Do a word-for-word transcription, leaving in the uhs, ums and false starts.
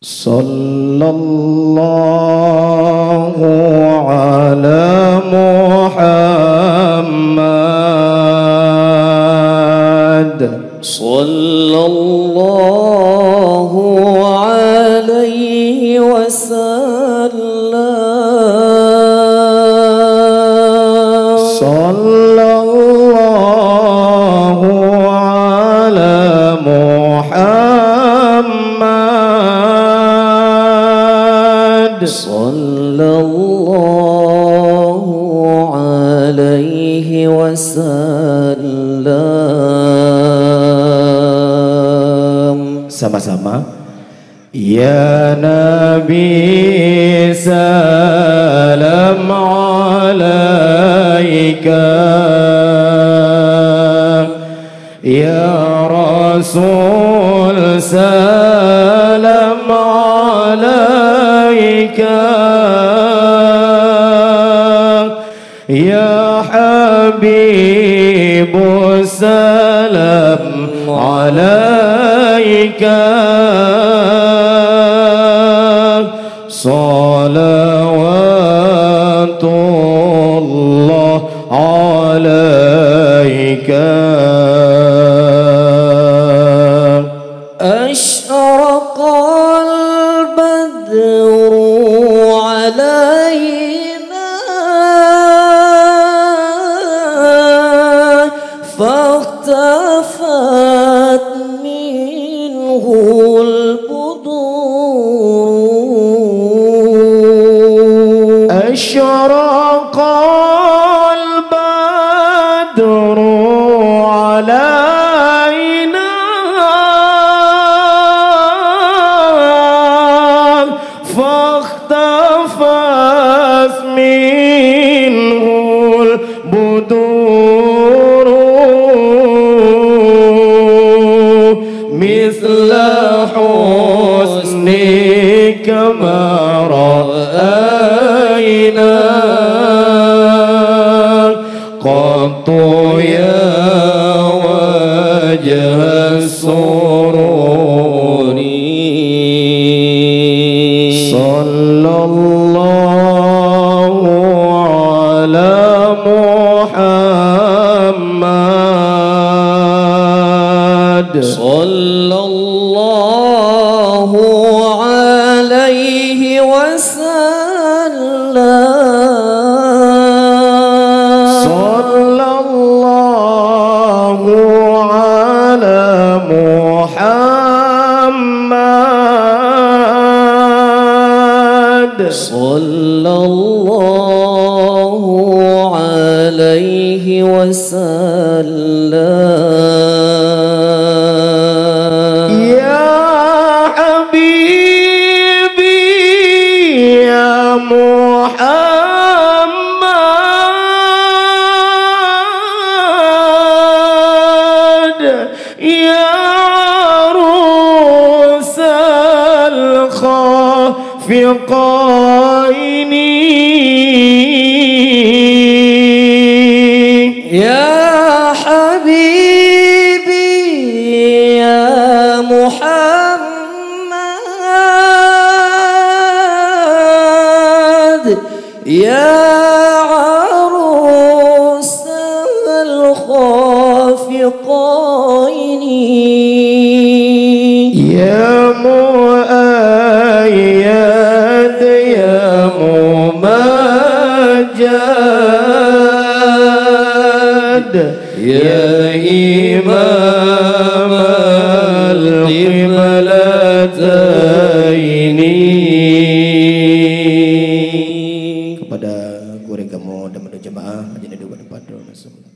Sallallahu ala Muhammad. Sallallahu alaihi wasallam. Sallallahu ala Muhammad. Sallallahu alaihi wasallam. Sama-sama. Ya Nabi, salam alaika. Ya Rasul, salam alaika. Ya Habib, salam alaika. Salawatullah alaika. أشرق البدر علينا فاختفت منه البدور. أشرق البدر علينا فاختفت منه البدور مثل حسنك ما رأينا قط يا وجه السرور. صلى الله على محمد. صلى الله عليه وسلم. صلى الله على محمد. صلى الله عليه وسلم. يا حبيبي يا محمد، يا عروس الخافقين. يا حبيبي يا محمد، يا عروس الخافقين. يا مؤيد يا ممجد، يا إمام القبلتين. Kepada gurèe kamoe dan mandum jeumaáh, hana jeuet duek bak teumpat droe.